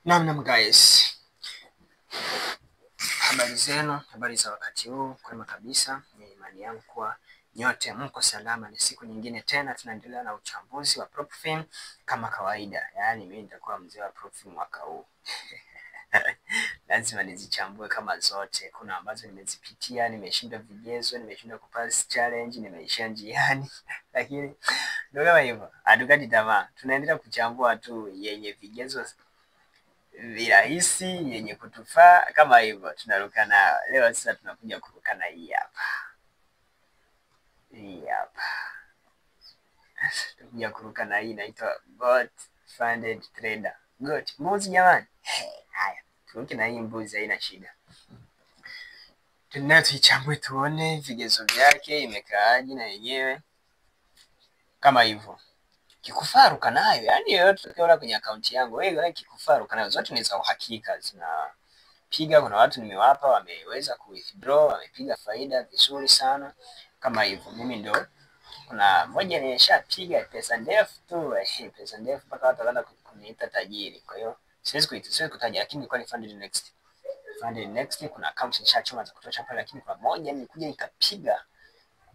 Naam guys, habari zenu, habari za wakati huu. Kwema kabisa, ni imani yangu kuwa nyote mko salama. Ni siku nyingine tena tunaendelea na uchambuzi wa prop firm kama kawaida. Yaani mimi nitakuwa mzee wa prop firm mwaka huu. Lazima nizichambue kama zote. Kuna ambazo nimezipitia, nimeshindwa vigezo, nimeshindwa kupass challenge, nimeishia njiani. Lakini ndio kama hivyo, hatukati tamaa. Tunaendelea kuchambua tu yenye vigezo virahisi, yenye kutufaa kama hivyo tunaruka nayo. Leo sasa tunakuja kuruka na hii hapa. Hii hapa. Tunakuja kuruka na hii inaitwa Goat Funded Trader. Goat, mbuzi jamani. Haya, turuke na hii mbuzi, haina shida. Tunayo tuichambue tuone vigezo vyake imekaaje na yenyewe kama hivyo. Kikufaa ruka nayo, yani yoyote ukiona kwenye akaunti yangu, wewe kikufaa ruka nayo, zote ni za uhakika, zinapiga. Kuna watu nimewapa wameweza ku withdraw, wamepiga faida vizuri sana kama hivyo. Mimi ndo kuna moja nimeshapiga pesa ndefu tu, pesa ndefu mpaka watu wakaanza kuniita tajiri. Kwa hiyo siwezi kutaja, lakini nilikuwa ni Funded Next. Funded Next kuna account nishachoma za kutosha pale, lakini kuna moja nilikuja nikapiga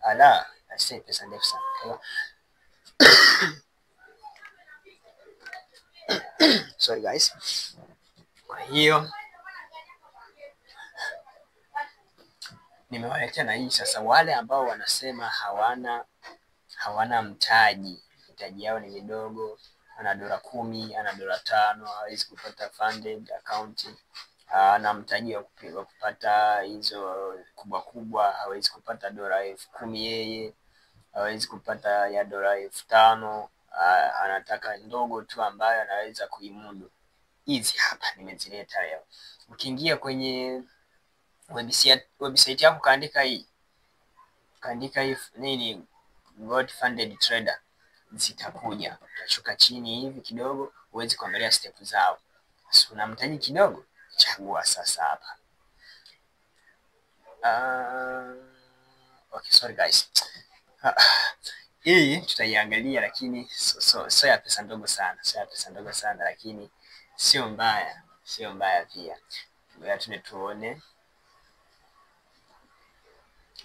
ala, I pesa ndefu sana. Kwa hiyo sorry guys. Kwa hiyo nimewaletea na hii sasa. Wale ambao wanasema hawana mtaji, mtaji yao ni midogo, ana $10, ana $5, hawezi kupata funded account, ana mtaji wa kupata hizo kubwa kubwa, hawezi kupata $10,000 yeye, hawezi kupata ya $5,000, anataka ndogo tu ambayo anaweza kuimudu. Hizi hapa nimezileta leo. Ukiingia kwenye website yako kaandika hii nini, Goat Funded Trader, zitakuja. Utashuka chini hivi kidogo uweze kuangalia step zao. So una mtaji kidogo, chagua sasa hapa. Okay, sorry guys. Hii tutaiangalia, lakini so ya pesa ndogo sana, so ya pesa ndogo sana, lakini sio mbaya, sio mbaya pia. Ngoja tuone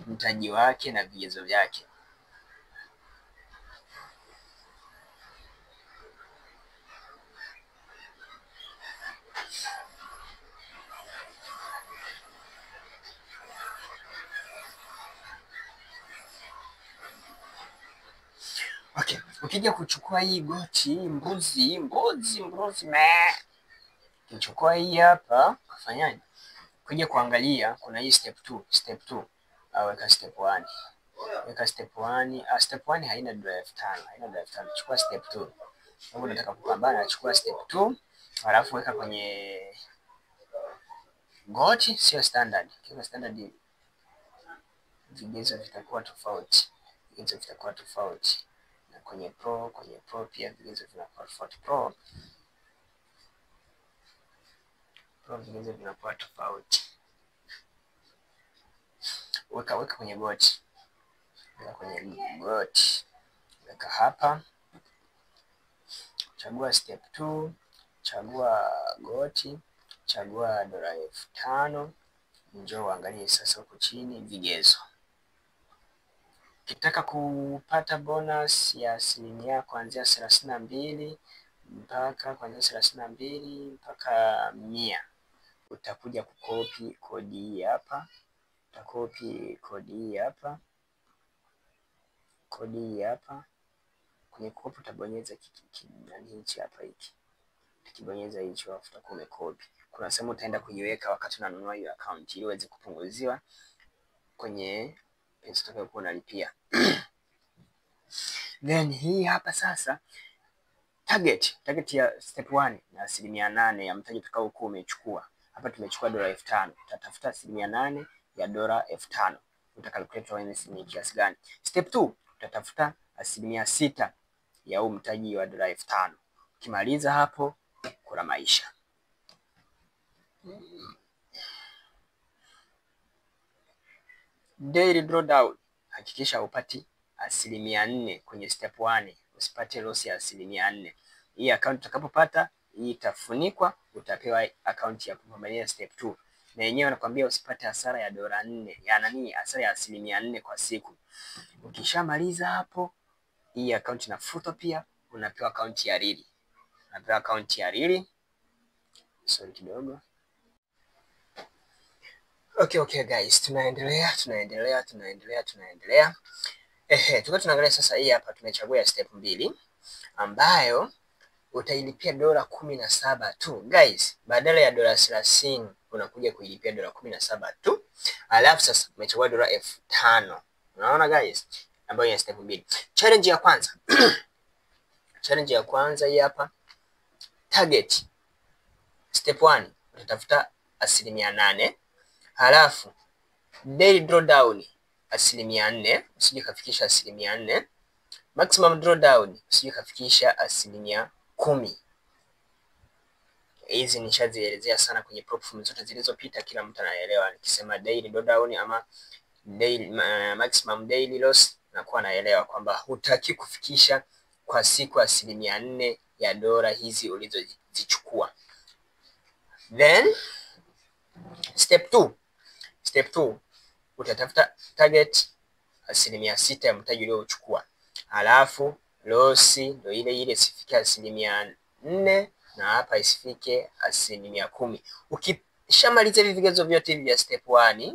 mtaji wake na vigezo vyake. Okay, ukija kuchukua hii goti, mbuzi, ukichukua hii hapa, ukafanyaje? Ukija kuangalia kuna hii step 2, weka step 1. Weka step 1, step 1 haina $5,000, haina $5,000. Chukua step 2. Kama unataka kupambana, chukua step 2, halafu weka kwenye goti, sio standard. Kwa standard vigezo vitakuwa tofauti. Vigezo vitakuwa tofauti. Na kwenye pro, pia vigezo vinakuwa tofauti. Pro vigezo vinakuwa tofauti. Weka kwenye goti. Weka kwenye goti. Weka hapa. Chagua step 2, chagua goti, chagua $5,000. Njoo uangalie sasa huko chini vigezo. Ukitaka kupata bonus ya asilimia kuanzia 32 mpaka 100, utakuja kukopi kodi hii hapa. Utakopi kodi hii hapa. Kodi hii hapa. Kwenye kopi utabonyeza hichi hapa hiki. Ukibonyeza hicho alafu utakuwa umekopi. Kuna sehemu utaenda kuiweka wakati unanunua hiyo account ili uweze kupunguziwa kwenye pesa utakayokuwa unalipia. Then hii hapa sasa target ya step 1 na 8% ya mtaji utakaokuwa umechukua. Hapa tumechukua $5,000. Utatafuta 8% ya $5,000. Utakalculate ni kiasi gani. Step 2 utatafuta 6% ya huu mtaji wa $5,000. Ukimaliza hapo kuna maisha. Daily drawdown, hakikisha upati 4% kwenye step 1, usipate loss ya 4%. Hii account utakapopata hii itafunikwa, utapewa akaunti ya kupambania step 2. Na yenyewe wanakuambia usipate hasara ya dola 4, ya nani, hasara ya 4% kwa siku. Ukishamaliza hapo, hii akaunti inafutwa pia, unapewa akaunti ya rili. Unapewa akaunti ya rili. Sorry kidogo. Okay guys, tunaendelea. Tuko tunaangalia sasa hii hapa tumechagua step 2 ambayo utailipia dola 17 tu guys, badala ya dola 30 unakuja kuilipia dola 17 tu. Alafu sasa umechagua dola 5,000. Unaona guys, ambayo ni step 2. Challenge ya kwanza. Challenge ya kwanza hii hapa. Target step 1 utatafuta 8%. Halafu daily drawdown 4%, usije kafikisha 4%. Maximum drawdown usije kafikisha 10%. Hizi nishazielezea sana kwenye platform zote zilizopita, kila mtu anaelewa. Nikisema daily drawdown ama daily, maximum daily loss, nakuwa naelewa kwamba hutaki kufikisha kwa siku 4% ya dola hizi ulizozichukua. Then step 2. Step 2 utatafuta target 6% ya mtaji uliochukua. Halafu loss ndio ile ile isifike 4% na hapa isifike 10%. Ukishamaliza hivi vigezo vyote hivi vya step 1,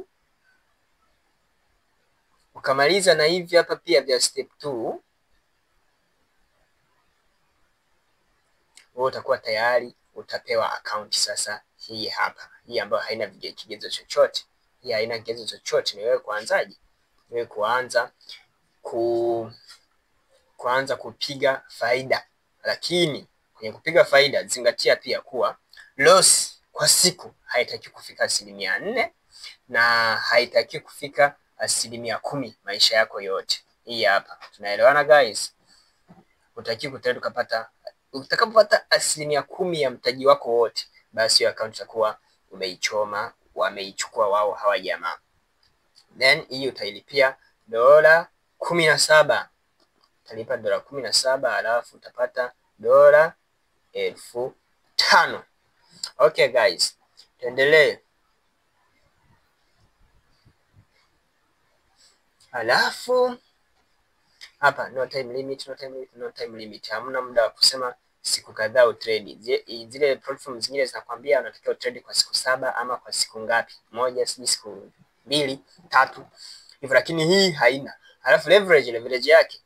ukamaliza na hivi hapa pia vya step 2, wewe utakuwa tayari utapewa account sasa hii hapa. Hii ambayo haina kigezo chochote. Hii haina kigezo chochote, ni wewe kuanzaje? Ni wewe kuanza kupiga faida. Lakini kwenye kupiga faida zingatia pia kuwa loss kwa siku haitaki kufika 4% na haitaki kufika 10% maisha yako yote. Hii hapa. Tunaelewana guys? Utaki kutrade ukapata, utakapopata 10% ya mtaji wako wote, basi hiyo account itakuwa umeichoma, wameichukua wao hawa jamaa. Then hii utailipia dola 17. Utalipa dola 17 alafu utapata dola 5,000. Okay guys, tuendelee. Alafu hapa no time limit, no time limit, no time limit. Hamna muda wa kusema siku kadhaa utrade. Zile platform zingine zinakwambia unatakiwa utrade kwa siku 7 ama kwa siku ngapi? 1, sijui siku 2, 3. Hivyo, lakini hii haina. Alafu leverage yake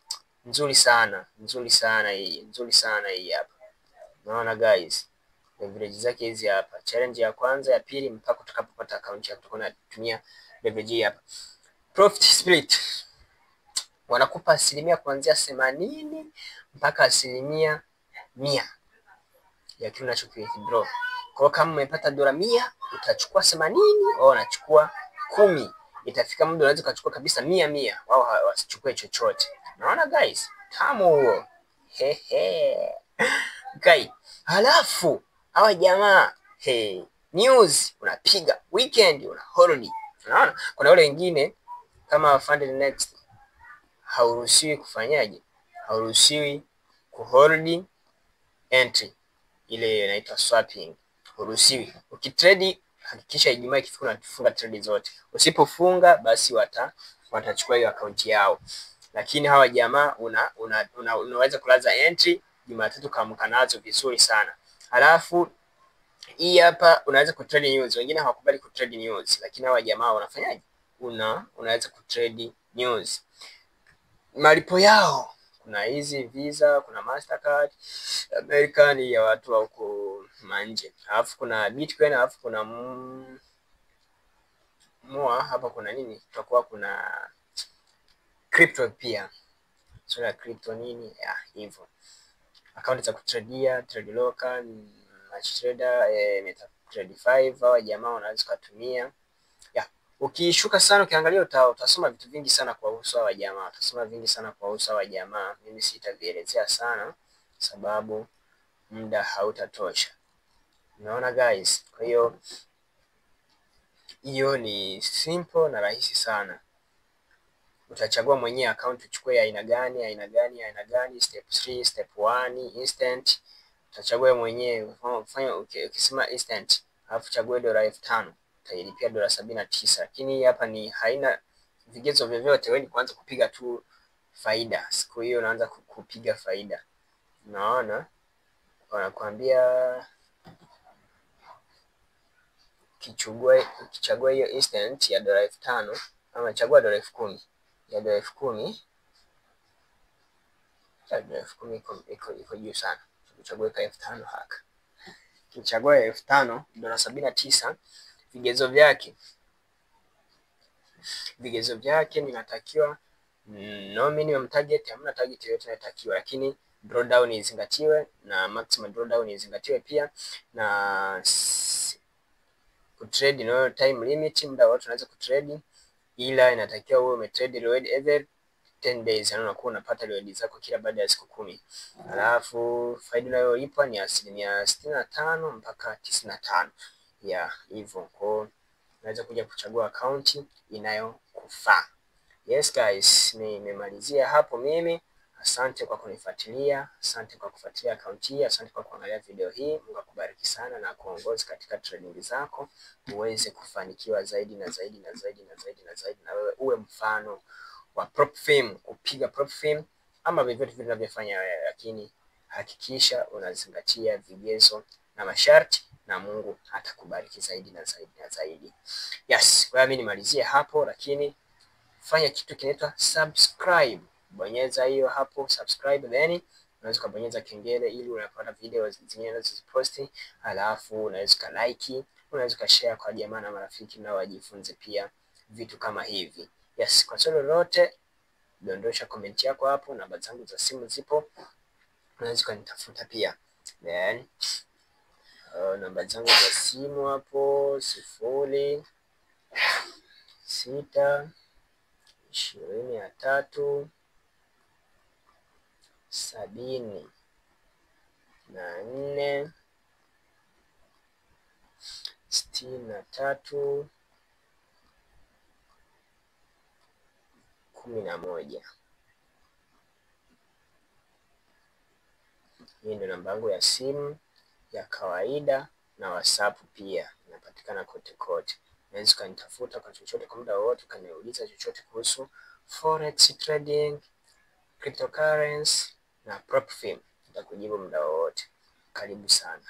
nzuri sana, nzuri sana hii, nzuri sana hii hapa. Unaona guys, leverage zake hizi hapa. Challenge ya kwanza, ya pili mpaka utakapopata account yako tutakuwa tunatumia leverage hii hapa. Profit split wanakupa asilimia kuanzia 80 mpaka 100% ya kile unachokiwithdraw. Kwa kama umepata dola 100 utachukua 80, wao wanachukua 10. Itafika muda unaweza kuchukua kabisa 100, wao wasichukue chochote. Unaona guys, tamu huo. Hehe. Guys, halafu hawa jamaa, hey, news unapiga, weekend una holiday. Unaona? Kuna wale wengine kama Funded Next hauruhusiwi kufanyaje? Hauruhusiwi kuhold entry, ile inaitwa swapping. Huruhusiwi. Ukitrade hakikisha Ijumaa ikifika unafunga trade zote. Usipofunga basi watachukua hiyo account yao. Lakini hawa jamaa unaweza kulaza entry Jumatatu kaamka nazo vizuri sana. Halafu hii hapa unaweza kutrade news. Wengine hawakubali kutrade news, lakini hawa jamaa wanafanyaje? Unaweza kutrade news. Malipo yao kuna hizi Visa, kuna Mastercard, American ya watu wa huko manje. Alafu kuna Bitcoin, alafu kuna moa hapa kuna nini? Tutakuwa kuna crypto pia. So ya crypto nini? Ya hivyo. Account za kutradia, Tradelocker, Match Trader, MetaTrader 5, hawa jamaa wanaweza kutumia. Ya, ukishuka sana ukiangalia utasoma vitu vingi sana kwa uso wa jamaa. Utasoma vingi sana kwa uso wa jamaa. Mimi sitavielezea sana sababu muda hautatosha. Unaona guys? Kwa hiyo hiyo ni simple na rahisi sana. Utachagua mwenyewe account uchukue aina gani, aina gani, aina gani, step 3, step 1, instant. Utachagua mwenyewe. Fanya ukisema instant, alafu chague dola 5,000, utailipia dola 79. Lakini hapa ni haina vigezo vyovyote, wewe ni kuanza kupiga tu faida. Siku hiyo unaanza kupiga faida. Unaona? Wanakuambia ukichagua hiyo instant ya dola 5,000 ama chagua dola 10,000 ya dola 10,000, ya dola 10,000 iko juu sana. Uchague ka 5,000 haka. Ukichagua 5,000 dola 79, vigezo vyake ninatakiwa no minimum target, hamna target yoyote inatakiwa, lakini drawdown izingatiwe na maximum drawdown izingatiwe pia, na kutrade no time limit, muda wote unaweza kutrade, ila inatakiwa uwe umetrade reward every 10 days, yani unakuwa unapata reward zako kila baada ya siku 10. Alafu faida unayolipwa ni 65% mpaka 95% ya hivyo. Kwa unaweza kuja kuchagua account inayokufaa. Yes guys, nimemalizia hapo mimi. Asante kwa kunifuatilia, asante kwa kufuatilia account hii, asante kwa kuangalia video hii. Mungu akubariki sana na kuongoza katika trading zako, uweze kufanikiwa zaidi na zaidi na zaidi na zaidi na zaidi, na wewe uwe mfano wa prop firm, kupiga prop firm ama vyovyote vile unavyofanya wewe, lakini hakikisha unazingatia vigezo na masharti, na Mungu atakubariki zaidi na zaidi na zaidi. Yes, kwa hiyo mimi nimalizie hapo, lakini fanya kitu kinaitwa subscribe. Bonyeza hiyo hapo subscribe, then unaweza kubonyeza kengele ili unapata video zingine nazoziposti. Alafu unaweza ka like, unaweza ka share kwa jamaa na marafiki na wajifunze pia vitu kama hivi. Yes, kwa swali lolote dondosha comment yako hapo, namba zangu za simu zipo, unaweza kunitafuta pia. Then namba zangu za simu hapo 0 6 23 74 63 11. Hii ndio namba yangu ya simu ya kawaida na WhatsApp pia inapatikana kote kote. Unaweza kunitafuta kwa chochote kwa muda wowote, ukaniuliza chochote kuhusu forex trading, cryptocurrency na prop firm, nitakujibu muda wowote. Karibu sana.